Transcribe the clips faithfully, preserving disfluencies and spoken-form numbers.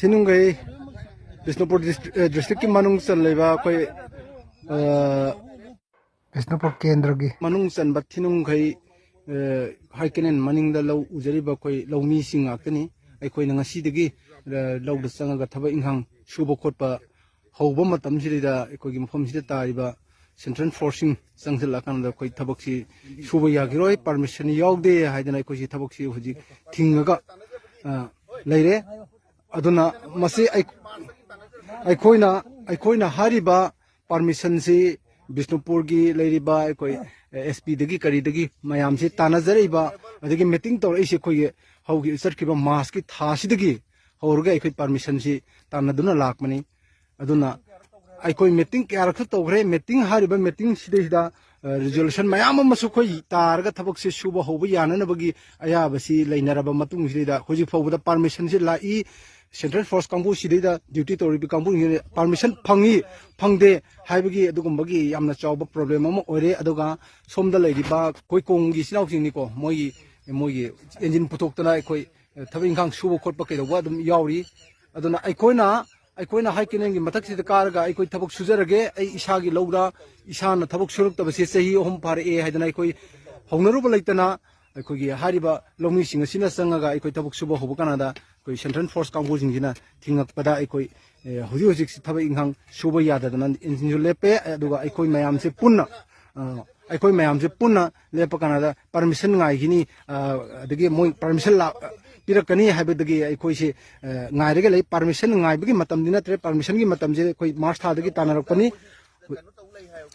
ꯊꯤꯅꯨꯡꯒꯩ Bishnupur district, ꯑ, ꯗꯤꯁꯇ꯭ꯔꯤꯛꯀꯤ ꯃꯅꯨꯡ ꯆꯜꯂꯤꯕ ꯑꯩꯈꯣꯏ, ꯑ, ꯕꯤꯁꯅꯨꯄꯨꯔ ꯀꯦꯟꯗ꯭ꯔꯒꯤ ꯃꯅꯨꯡ ꯆꯟꯕ ꯊꯤꯅꯨꯡꯒꯩ, ꯑ, ꯍꯥꯏ ꯀꯦꯅꯦꯜ ꯃꯅꯤꯡꯗ ꯂꯧ ꯎꯖꯔꯤꯕ ꯑꯩꯈꯣꯏ ꯂꯧꯃꯤꯁꯤꯡ ꯉꯥꯛꯇꯅꯤ꯫ ꯑꯩꯈꯣꯏꯅ ꯉꯁꯤꯗꯒꯤ, ꯑ, ꯂꯧꯗ ꯆꯪꯉꯒ ꯊꯕꯛ ꯏꯪꯈꯥꯡ ꯁꯨꯕ ꯈꯣꯠꯄ ꯍꯧꯕ ꯃꯇꯝꯁꯤꯗꯩꯗ ꯑꯩꯈꯣꯏꯒꯤ ꯃꯐꯝꯁꯤꯗ ꯇꯥꯔꯤꯕ ꯁꯦꯟꯇ꯭ꯔꯦꯜ ꯐꯣꯔꯁꯁꯤꯡ ꯆꯪꯁꯤꯜꯂꯛꯑꯀꯥꯟꯗ ꯑꯩꯈꯣꯏ ꯊꯕꯛꯁꯤ ꯁꯨꯕ ꯌꯥꯈꯤꯔꯣꯏ, ꯄꯥꯔꯃꯤꯁꯟ ꯌꯥꯎꯗꯦ ꯍꯥꯏꯗꯅ ꯑꯩꯈꯣꯏꯁꯤ ꯊꯕꯛꯁꯤ ꯍꯧꯖꯤꯛ ꯊꯤꯡꯉꯒ, ꯑ, ꯂꯩꯔꯦ꯫ ꯑꯗꯨꯅ ꯃꯁꯤ ꯑꯩ-, ꯑꯩꯈꯣꯏꯅ, ꯑꯩꯈꯣꯏꯅ ꯍꯥꯏꯔꯤꯕ ꯄꯥꯔꯃꯤꯁꯟꯁꯤ ꯕꯤꯁꯅꯨꯄꯨꯔꯒꯤ ꯂꯩꯔꯤꯕ ꯑꯩꯈꯣꯏ ꯑꯦꯁ ꯄꯤꯗꯒꯤ ꯀꯔꯤꯗꯒꯤ ꯃꯌꯥꯝꯁꯤ ꯇꯥꯟꯅꯖꯔꯛꯏꯕ, ꯑꯗꯒꯤ ꯃꯤꯇꯤꯡ ꯇꯧꯔꯛꯏꯁꯤ ꯑꯩꯈꯣꯏꯒꯤ ꯍꯧꯈꯤ-, ꯆꯠꯈꯤꯕ ꯃꯥꯔꯁꯀꯤ ꯊꯥꯁꯤꯗꯒꯤ ꯍꯧꯔꯒ ꯑꯩꯈꯣꯏ ꯄꯥꯔꯃꯤꯁꯟꯁꯤ ꯇꯥꯟꯅꯗꯨꯅ ꯂꯥꯛꯄꯅꯤ꯫ ꯑꯗꯨꯅ ꯑꯩꯈꯣꯏ ꯃꯤꯇꯤꯡ ꯀꯌꯥꯔꯛꯁꯨ ꯇꯧꯈ꯭ꯔꯦ꯫ ꯃꯤꯇꯤꯡ, ꯍꯥꯏꯔꯤꯕ ꯃꯤꯇꯤꯡꯁꯤꯗꯩꯁꯤꯗ, ꯑ, ꯔꯤꯖꯣꯂꯨꯁꯟ ꯃꯌꯥꯝ ꯑꯃꯁꯨ ꯑꯩꯈꯣꯏ ꯇꯥꯔꯒ ꯊꯕꯛꯁꯦ ꯁꯨꯕ ꯍꯧꯕ ꯌꯥꯅꯅꯕꯒꯤ ꯑꯌꯥꯕꯁꯤ ꯂꯩꯅꯔꯕ ꯃꯇꯨꯡꯁꯤꯗꯩꯗ ꯍꯧꯖꯤꯛ ꯐꯥꯎꯕꯗ ꯄꯥꯔꯃꯤꯁꯟꯁꯤ ꯂꯥꯛꯏ꯫ ꯁꯦꯟꯇ꯭ꯔꯦꯜ ꯐꯣꯔꯁ ꯀꯥꯡꯕꯨꯁꯤꯗꯩꯗ ꯗ꯭ꯌꯨꯇꯤ ꯇꯧꯔꯤꯕ ꯀꯥꯡꯕꯨꯁꯤꯡꯁꯤꯅ ꯄꯥꯔꯃꯤꯁꯟ ꯐꯪꯉꯤ, ꯐꯪꯗꯦ ꯍꯥꯏꯕꯒꯤ ꯑꯗꯨꯒꯨꯝꯕꯒꯤ ꯌꯥꯝꯅ ꯆꯥꯎꯕ ꯄ꯭ꯔꯣꯕ꯭ꯂꯦꯝ ꯑꯃ ꯑꯣꯏꯔꯦ꯫ ꯑꯗꯨꯒ ꯁꯣꯝꯗ ꯂꯩꯔꯤꯕ ꯑꯩꯈꯣꯏ ꯀꯣꯡꯒꯤ ꯏꯆꯤꯜ ꯏꯅꯥꯎꯁꯤꯡꯅꯤꯀꯣ, ꯃꯣꯏꯒꯤ, ꯃꯣꯏꯒꯤ ꯏꯟꯖꯤꯟ ꯄꯨꯊꯣꯛꯇꯅ ꯑꯩꯈꯣꯏ ꯊꯕꯛ ꯏꯪꯈꯥꯡ ꯁꯨꯕ ꯈꯣꯠꯄ ꯀꯩꯗꯧꯕ ꯑꯗꯨꯝ ꯌꯥꯎꯔꯤ꯫ ꯑꯗꯨꯅ ꯑꯩꯈꯣꯏꯅ, ꯑꯩꯈꯣꯏꯅ ꯍꯥꯏ ꯀꯦꯅꯦꯜꯒꯤ ꯃꯊꯛꯁꯤꯗ ꯀꯥꯔꯒ ꯑꯩꯈꯣꯏ ꯊꯕꯛ ꯁꯨꯖꯔꯒꯦ, ꯑꯩ ꯏꯁꯥꯒꯤ ꯂꯧꯗ ꯏꯁꯥꯅ ꯊꯕꯛ ꯁꯨꯔꯛꯇꯕꯁꯦ ꯆꯍꯤ ꯑꯍꯨꯝ ꯐꯥꯔꯛꯑꯦ ꯍꯥꯏꯗꯅ ꯑꯩꯈꯣꯏ ꯍꯧꯅꯔꯨꯕ ꯂꯩꯇꯅ ꯑꯩꯈꯣꯏꯒꯤ ꯍꯥꯏꯔꯤꯕ ꯂꯧꯃꯤꯁꯤꯡ ꯑꯁꯤꯅ ꯆꯪꯉꯒ ꯑꯩꯈꯣꯏ ꯊꯕꯛ ꯁꯨꯕ ꯍꯧꯕ ꯀꯥꯟꯗ ꯑꯩꯈꯣꯏ ꯁꯦꯟꯇ꯭ꯔꯦꯜ ꯐꯣꯔꯁ ꯀꯥꯡꯕꯨꯁꯤꯡꯁꯤꯅ ꯊꯤꯡꯉꯛꯄꯗ ꯑꯩꯈꯣꯏ, ꯑꯦ, ꯍꯧꯖꯤꯛ ꯍꯧꯖꯤꯛꯁꯤ ꯊꯕꯛ ꯏꯪꯈꯥꯡ ꯁꯨꯕ ꯌꯥꯗꯗꯅ ꯏꯟꯖꯤꯟꯁꯨ ꯂꯦꯞꯄꯦ꯫ ꯑꯗꯨꯒ ꯑꯩꯈꯣꯏ ꯃꯌꯥꯝꯁꯦ ꯄꯨꯟꯅ, ꯑ, ꯑꯩꯈꯣꯏ ꯃꯌꯥꯝꯁꯦ ꯄꯨꯟꯅ ꯂꯦꯞꯄ ꯀꯥꯟꯗ ꯄꯥꯔꯃꯤꯁꯟ ꯉꯥꯏꯈꯤꯅꯤ, ꯑ, ꯑꯗꯒꯤ ꯃꯣꯏ ꯄꯥꯔꯃꯤꯁꯟ ꯂꯥꯛ-, ꯄꯤꯔꯛꯀꯅꯤ ꯍꯥꯏꯕꯗꯒꯤ ꯑꯩꯈꯣꯏꯁꯦ, ꯑ, ꯉꯥꯏꯔꯒ ꯂꯩ꯫ ꯄꯥꯔꯃꯤꯁꯟ ꯉꯥꯏꯕꯒꯤ ꯃꯇꯝꯗꯤ ꯅꯠꯇ꯭ꯔꯦ, ꯄꯥꯔꯃꯤꯁꯟꯒꯤ ꯃꯇꯝꯁꯦ ꯑꯩꯈꯣꯏ ꯃꯥꯔꯁ ꯊꯥꯗꯒꯤ ꯇꯥꯟꯅꯔꯛꯄꯅꯤ꯫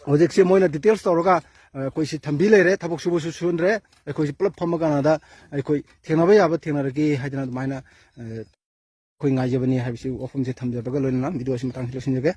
ꯍꯧꯖꯤꯛꯁꯦ ꯃꯣꯏꯅ ꯗꯤꯇꯦꯜꯁ ꯇꯧꯔꯒ, ꯑ, ꯑꯩꯈꯣꯏꯁꯤ ꯊꯝꯕꯤ ꯂꯩꯔꯦ, ꯊꯕꯛ ꯁꯨꯕꯁꯨ ꯁꯨꯍꯟꯗ꯭ꯔꯦ꯫ ꯑꯩꯈꯣꯏꯁꯤ ꯄꯨꯂꯞ ꯐꯝꯃ ꯀꯥꯟꯗ ꯑꯩꯈꯣꯏ ꯊꯦꯡꯅꯕ ꯌꯥꯕ ꯊꯦꯡꯅꯔꯒꯦ ꯍꯥꯏꯗꯅ ꯑꯗꯨꯃꯥꯏꯅ, ꯑ, ꯑꯩꯈꯣꯏ ꯉꯥꯏꯖꯕꯅꯤ ꯍꯥꯏꯕꯁꯤ ꯋꯥꯐꯝꯁꯦ ꯊꯝꯖꯕꯒ ꯂꯣꯏꯅꯅ ꯚꯤꯗꯤꯑꯣ ꯑꯁꯤ ꯃꯇꯥꯡꯁꯤꯗ ꯂꯣꯏꯁꯤꯟꯖꯒꯦ꯫